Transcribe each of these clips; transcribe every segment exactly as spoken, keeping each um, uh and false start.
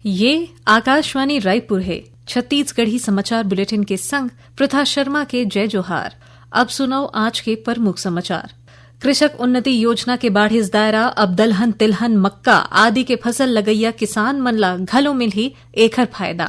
ये आकाशवाणी रायपुर हे। छत्तीसगढ़ी समाचार बुलेटिन के संग प्रथा शर्मा के जय जोहार। अब सुनव आज के प्रमुख समाचार। कृषक उन्नति योजना के बाढ़िस दायरा, अब दलहन, तिलहन, मक्का आदि के फसल लगइया किसान मन ला घलो मिलही एखर फायदा।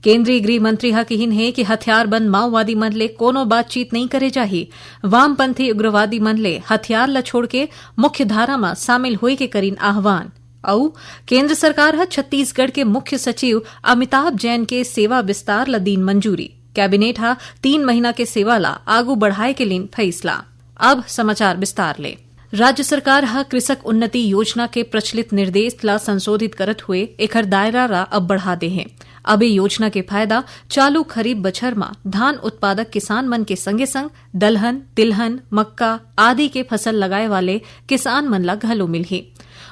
केंद्रीय गृह मंत्री ह किहिन हे कि हथियारबंद माओवादी मन ले कोनो बातचीत नइ करे जाही। वामपंथी उग्रवादी मन ले हथियार ल छोड़ के मुख्य धारा म शामिल होए के करिन आह्वान। अउ केंद्र सरकार ह छत्तीसगढ़ के मुख्य सचिव अमिताभ जैन के सेवा विस्तार ल दीन मंजूरी। कैबिनेट ह तीन महीना के सेवा ल आगू बढ़ाए के लीन फैसला। अब समाचार विस्तार ले। राज्य सरकार ह कृषक उन्नति योजना के प्रचलित निर्देश ला संशोधित करत हुए एखर दायरा ला अब बढ़ा दे हे। अब ए योजना के फायदा चालू खरीफ बछर म धान उत्पादक किसान मन के संगे-संग दलहन, तिलहन, मक्का आदि के फसल लगाए वाले किसान मन ला घलो मिलही।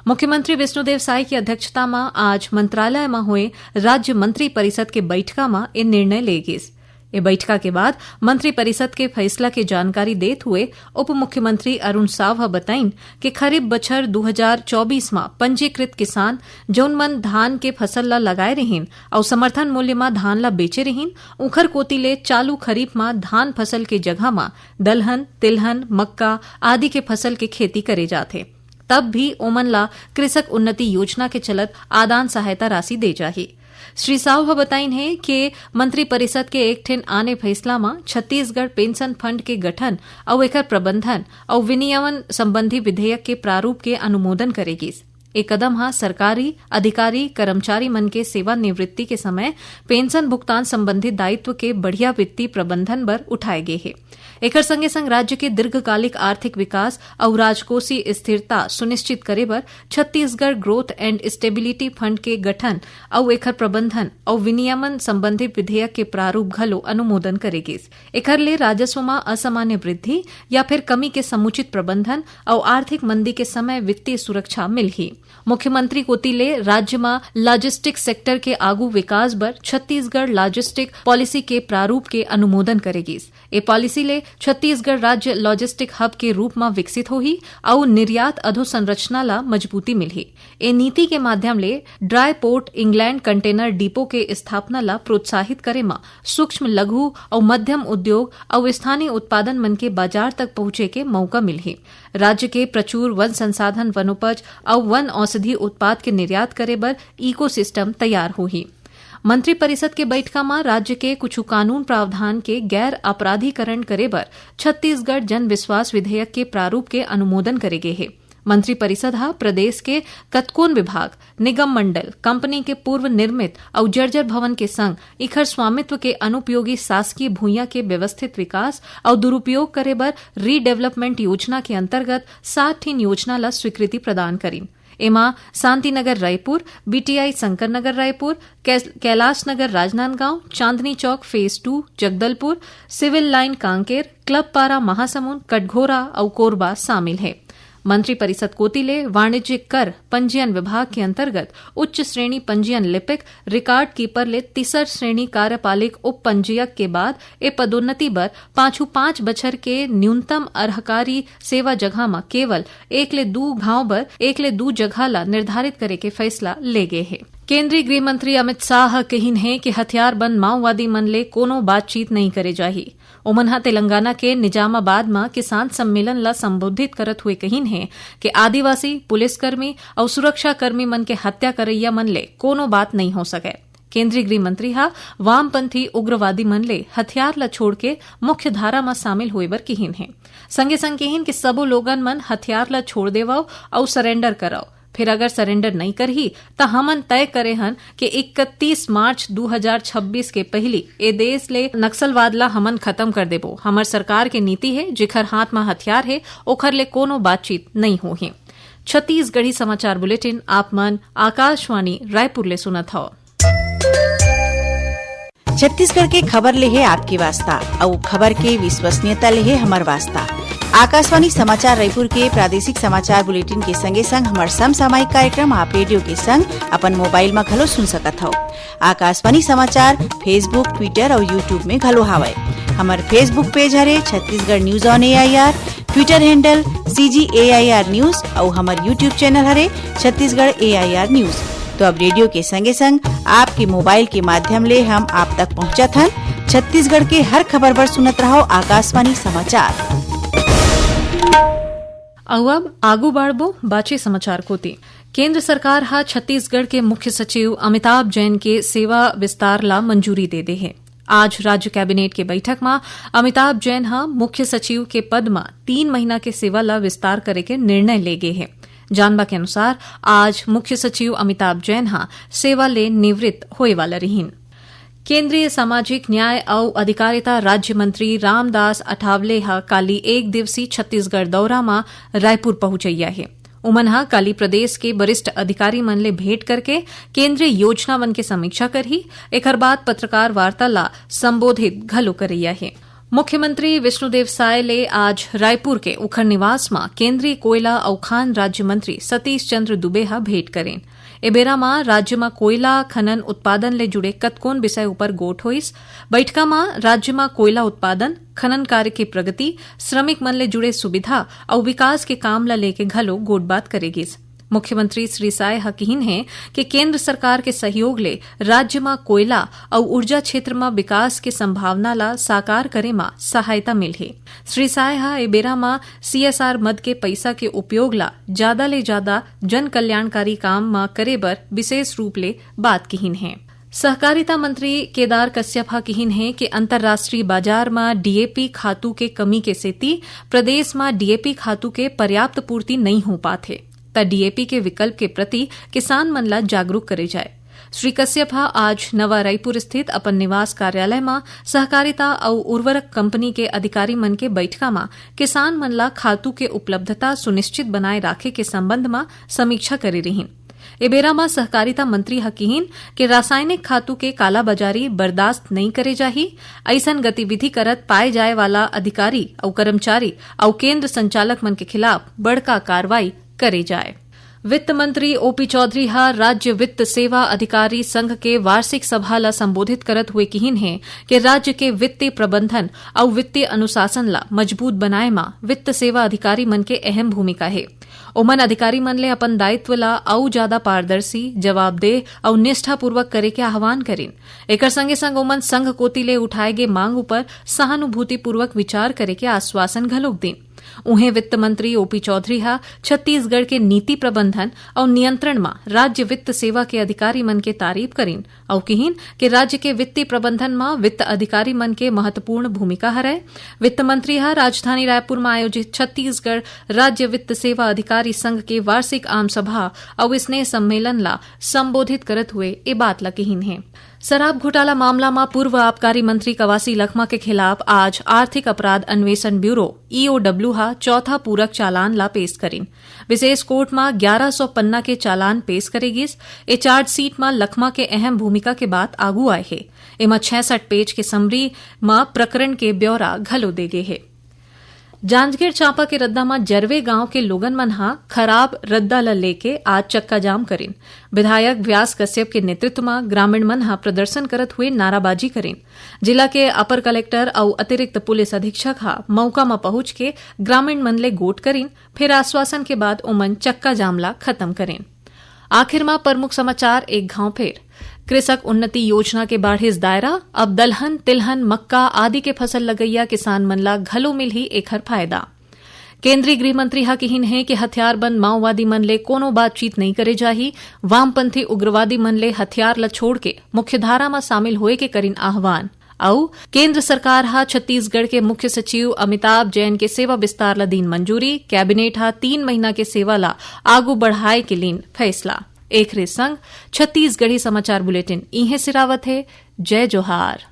मुख्यमंत्री विष्णुदेव साय की अध्यक्षता म आज मंत्रालय म होए राज्य मंत्री परिषद के बैठका म ए निर्णय ले गिस। ए बैठका के बाद मंत्री परिषद के फैसला के जानकारी देत हुए उप मुख्यमंत्री अरुण साव ह बताइन कि खरीफ बछर दू हजार चौबीस म पंजीकृत किसान, जउन मन धान के फसल ला लगाए रिहिन अउ समर्थन मूल्य म धान ला बेचे रिहिन, उखर कोति ले चालू खरीफ म धान फसल के जगह म दलहन, तिलहन, मक्का आदि के फसल के खेती करे जाथे। तब भी ओमन ला कृषक उन्नति योजना के चलत आदान सहायता राशि दे जाही। श्री साव ह बताइन हे कि मंत्री परिषद के एक ठिन आने फैसला म छत्तीसगढ़ पेंशन फंड के गठन अउ एकर प्रबंधन अउ विनियमन संबंधी विधेयक के प्रारूप के अनुमोदन करे गिस। ए कदम ह सरकारी अधिकारी, कर्मचारी मन के सेवानिवृत्ति के समय पेंशन भुगतान संबंधी दायित्व के बढ़िया वित्तीय प्रबंधन बर उठाए गे हे। एकर संगे संग राज्य के दीर्घकालिक आर्थिक विकास अउ राजकोषीय स्थिरता सुनिश्चित करे बर Chhattisgarh growth and stability fund के गठन अउ एकर प्रबंधन अउ विनियमन संबंधी विधेयक के प्रारूप घलो अनुमोदन करे गिस। एकर ले राजस्व म असामान्य वृद्धि या फिर कमी के समुचित प्रबंधन अउ आर्थिक मंदी के समय वित्तीय सुरक्षा मिलही। मुख्यमंत्री कोति ले राज्य म लॉजिस्टिक सेक्टर के आगू विकास बर छत्तीसगढ़ लॉजिस्टिक पॉलिसी के प्रारूप के अनुमोदन करे गिस। ए पॉलिसी ले छत्तीसगढ़ राज्य लॉजिस्टिक हब के रूप म विकसित होही अउ निर्यात अधोसंरचना ला मजबूती मिलही। ए नीति के माध्यम ले dry port England container depot के स्थापना ला प्रोत्साहित करे म सूक्ष्म, लघु अउ मध्यम उद्योग अउ स्थानीय उत्पादन मन के बाजार तक पहुंचे के मौका मिलही। राज्य के प्रचुर वन संसाधन, वनोपज अउ वन औषधि उत्पाद के निर्यात करे बर इकोसिस्टम तैयार होही। मंत्रिपरिषद के बैठका म राज्य के कुछ कानून प्रावधान के गैर आपराधिकरण करे बर छत्तीसगढ़ जन विश्वास विधेयक के प्रारूप के अनुमोदन करे गे हे। मंत्रिपरिषद ह प्रदेश के कतकोन विभाग, निगम मंडल, कंपनी के पूर्व निर्मित अउ जर्जर भवन के संग इखर स्वामित्व के अनुपयोगी शासकीय भुइयां के व्यवस्थित विकास अउ दुरुपयोग करे बर रीडेवलपमेंट योजना के अंतर्गत सात ठिन योजना ल स्वीकृति प्रदान करिन। एमा शांति नगर रायपुर, बीटीआई शंकर नगर रायपुर, कै-, Kailash Nagar Rajnandgaon, Chandni Chowk phase two Jagdalpur, civil line Kanker, club Para Mahasamund, Katghora अउ कोरबा शामिल हे। मंत्रिपरिषद कोति ले वाणिज्यिक कर पंजीयन विभाग के अंतर्गत उच्च श्रेणी पंजीयन लिपिक, रिकॉर्ड कीपर ले तीसर श्रेणी कार्यपालिक उप पंजीयक के बाद ए पदोन्नति बर पाछू पांच बछर के न्यूनतम अर्हकारी सेवा जगह म केवल एक ले दू घांव बर एक ले दू जगह ला निर्धारित करे के फैसला ले गे हे। केंद्रीय गृह मंत्री अमित शाह ह कहिन हे कि हथियारबंद माओवादी मन ले कोनो बातचीत नइ करे जाही। ओमन ह तेलंगाना के निजामाबाद म किसान सम्मेलन ला संबोधित करत हुए कहिन हे कि आदिवासी, पुलिसकर्मी अउ सुरक्षाकर्मी मन के हत्या करइया मन ले कोनो बात नइ हो सकय। केंद्रीय गृह मंत्री ह वामपंथी उग्रवादी मन ले हथियार ल छोड़ के मुख्य धारा म शामिल होए बर किहिन हे। संगे संग किहिन कि सबो लोगन मन हथियार ल छोड़ देवव अउ सरेंडर करव। फिर अगर सरेंडर नइ करही, त हमन तय करे हन कि इकतीस मार्च दू हजार छब्बीस के पहिली ए देश ले नक्सलवाद ल हमन खत्म कर देबो। हमर सरकार के नीति हे, जेखर हाथ म हथियार हे, ओखर ले कोनो बातचीत नइ होही। छत्तीसगढ़ी समाचार बुलेटिन आप मन आकाशवाणी रायपुर ले सुनत हव। छत्तीसगढ़ के खबर ले हे आपके वास्ता, अउ खबर के विश्वसनीयता ले हे हमर वास्ता। आकाशवाणी समाचार रायपुर के प्रादेशिक समाचार बुलेटिन के संगे संग हमर समसामयिक कार्यक्रम आप रेडियो के संग अपन मोबाइल म घलो सुन सकत हव। आकाशवाणी समाचार Facebook, Twitter अउ YouTube में घलो हावय। हमर Facebook पेज हरे Chhattisgarh news on AIR, Twitter handle CG AIR news अउ हमर YouTube चैनल हरे छत्तीसगढ़ एआईआर न्यूज। तो अब रेडियो के संगे संग आपके मोबाइल के माध्यम ले हम आप तक पहुंचत हन। छत्तीसगढ़ के हर खबर बर सुनत रहो आकाशवाणी समाचार। अउ अब आगू बढ़बो बाचे समाचार कोति। केंद्र सरकार ह छत्तीसगढ़ के मुख्य सचिव अमिताभ जैन के सेवा विस्तार ला मंजूरी दे दे हे। आज राज्य कैबिनेट के बैठक म अमिताभ जैन ह मुख्य सचिव के पद म तीन महीना के सेवा ला विस्तार करे के निर्णय ले गे हे। जानबा के अनुसार, आज मुख्य सचिव अमिताभ जैन ह सेवा ले निवृत्त होए वाला रिहिन। केंद्रीय सामाजिक न्याय अउ अधिकारिता राज्य मंत्री रामदास अठावले ह काली एक दिवसीय छत्तीसगढ़ दौरा म रायपुर पहुंचइया हे। उमन ह काली प्रदेश के वरिष्ठ अधिकारी मन ले भेंट करके केंद्रीय योजना मन के समीक्षा करही। एखर बाद पत्रकार वार्ता ला संबोधित घलो करइया हे। मुख्यमंत्री विष्णुदेव साय ले आज रायपुर के उखर निवास म केंद्रीय कोयला अउ खान राज्य मंत्री सतीश चंद्र दुबे ह भेंट करेन। ए बेरा म राज्य म कोयला खनन उत्पादन ले जुड़े कतकोन विषय उपर गोठ होइस। बैठका म राज्य म कोयला उत्पादन, खनन कार्य के प्रगति, श्रमिक मन ले जुड़े सुविधा अउ विकास के काम ल लेके घलो गोठबात करे गिस। मुख्यमंत्री श्री साय ह किहिन हे कि केंद्र सरकार के सहयोग ले राज्य म कोयला अउ ऊर्जा क्षेत्र म विकास के संभावना ला साकार करे म सहायता मिलही। श्री साय ह ए बेरा म सीएसआर मद के पइसा के उपयोग ला जादा ले जादा जन कल्याणकारी काम म करे बर विशेष रूप ले बात किहिन हे। सहकारिता मंत्री केदार कश्यप ह किहिन हे कि अंतर्राष्ट्रीय बाजार म डीएपी खातू के कमी के सेती प्रदेश म डीएपी खातू के पर्याप्त पूर्ति नइ हो पात हे, त डीएपी के विकल्प के प्रति किसान मन ला जागरूक करे जाए। श्री कश्यप ह आज नवा रायपुर स्थित अपन निवास कार्यालय म सहकारिता अउ उर्वरक कंपनी के अधिकारी मन के बैठका म किसान मन ला खातू के उपलब्धता सुनिश्चित बनाए राखे के संबंध म समीक्षा करे रिहिन। ए बेरा म सहकारिता मंत्री ह किहिन कि रासायनिक खातू के कालाबाजारी बर्दाश्त नइ करे जाही। अइसन गतिविधि करत पाए जाए वाला अधिकारी अउ कर्मचारी अउ केंद्र संचालक मन के खिलाफ बड़का कार्रवाई करे जाए। वित्त मंत्री ओपी चौधरी ह राज्य वित्त सेवा अधिकारी संघ के वार्षिक सभा ल संबोधित करत हुए किहिन हे कि राज्य के वित्तीय प्रबंधन अउ वित्तीय अनुशासन ल मजबूत बनाए म वित्त सेवा अधिकारी मन के अहम भूमिका हे। ओमन अधिकारी मन ले अपन दायित्व ल अउ जादा पारदर्शी, जवाबदेह अउ निष्ठापूर्वक करे के आह्वान करिन। एकर संगे संग ओमन संघ कोति ले उठाए गे मांग उपर सहानुभूतिपूर्वक विचार करे के आश्वासन घलोक दीन। उहें वित्त मंत्री ओपी चौधरी ह छत्तीसगढ़ के नीति प्रबंधन अउ नियंत्रण म राज्य वित्त सेवा के अधिकारी मन के तारीफ करिन अउ किहिन कि राज्य के वित्तीय प्रबंधन म वित्त अधिकारी मन के महत्वपूर्ण भूमिका हरय। वित्त मंत्री ह राजधानी रायपुर म आयोजित छत्तीसगढ़ राज्य वित्त सेवा अधिकारी संघ के वार्षिक आम सभा अउ स्नेह सम्मेलन ला संबोधित करत हुए ए बात ला किहिन हे। शराब घोटाला मामला म पूर्व आबकारी मंत्री कवासी लखमा के खिलाफ आज आर्थिक अपराध अन्वेषण ब्यूरो, ईओडब्ल्यू, ह चौथा पूरक चालान ला पेश करिन। विशेष कोर्ट म ग्यारह सौ पन्ना के चालान पेश करे गिस। ए चार्जशीट म लखमा के अहम भूमिका के बात आगू आए हे। एमा छियासठ पेज के समरी म प्रकरण के ब्यौरा घलो दे गे हे। जांजगीर चांपा के रद्दा म जरवे गांव के लोगन मन ह खराब रद्दा ल लेके आज चक्का जाम करिन। विधायक व्यास कश्यप के नेतृत्व म ग्रामीण मन ह प्रदर्शन करत हुए नाराबाजी करिन। जिला के अपर कलेक्टर अउ अतिरिक्त पुलिस अधीक्षक ह मौका म पहुंच के ग्रामीण मन ले गोठ करिन, फेर आश्वासन के बाद ओमन चक्का जाम ला खत्म करिन। आखिर म प्रमुख समाचार एक घांव फेर। कृषक उन्नति योजना के बाढ़िस दायरा, अब दलहन, तिलहन, मक्का आदि के फसल लगइया किसान मन ला घलो मिलही एखर फायदा। केंद्रीय गृह मंत्री ह किहिन हे कि हथियारबंद माओवादी मन ले कोनो बातचीत नइ करे जाही। वामपंथी उग्रवादी मन ले हथियार ल छोड़ के मुख्यधारा म शामिल होए के करिन आह्वान। अउ केंद्र सरकार ह छत्तीसगढ़ के मुख्य सचिव अमिताभ जैन के सेवा विस्तार ल दीन मंजूरी। कैबिनेट ह तीन महीना के सेवा ल आगू बढ़ाए के लीन फैसला। एखरे संग छत्तीसगढ़ी समाचार बुलेटिन इहें सिरावत हे। जय जोहार।